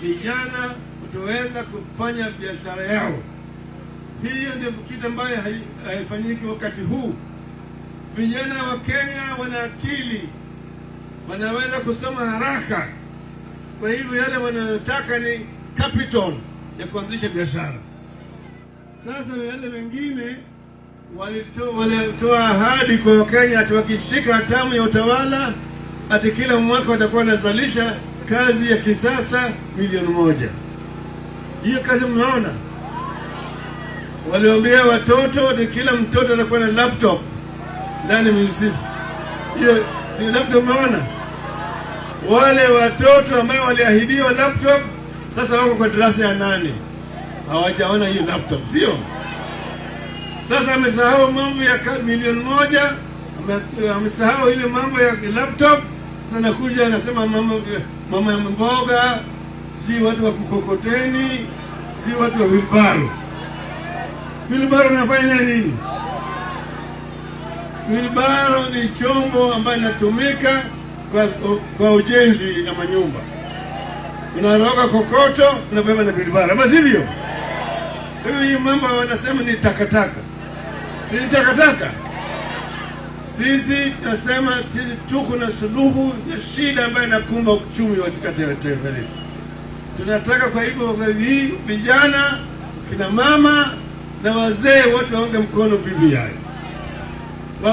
Vijana kutoweza kufanya biashara yao. Hiyo ndio kitu ambayo haifanyiki wakati huu. Vijana wa Kenya wana akili, wanaweza kusoma haraka. Kwa hivyo yale wanayotaka ni capital ya kuanzisha biashara. Sasa wale wengine walitoa ahadi kwa Wakenya ati wakishika hatamu ya utawala, ati kila mwaka watakuwa wanazalisha kazi ya kisasa 1 milioni. Hiyo kazi mnaona? Waliwaambia watoto ati kila mtoto atakuwa na laptop ndani ya miezi 6. Hiyo ni laptop mnaona? Wale watoto ambao waliahidiwa laptop sasa wako kwa darasa ya nane, hawajaona hiyo laptop, sio? Sasa amesahau mambo ya 1 milioni, amesahau ile mambo ya laptop. Sasa nakuja anasema mama ya mboga, si watu wa mkokoteni, si watu wa wheelbarrow. Wheelbarrow nafanya nini? Wheelbarrow ni chombo ambayo inatumika kwa ujenzi ya manyumba. Unaroga kokoto, unabeba na wheelbarrow, ama sivyo? Kwa hiyo hii mambo wanasema ni takataka, si ni takataka? Sisi tunasema sisi tuko na suluhu ya shida ambayo inakumba uchumi katika taifa letu. Tunataka kwa hivyo hii vijana, kina mama na wazee wote waunge mkono BBI.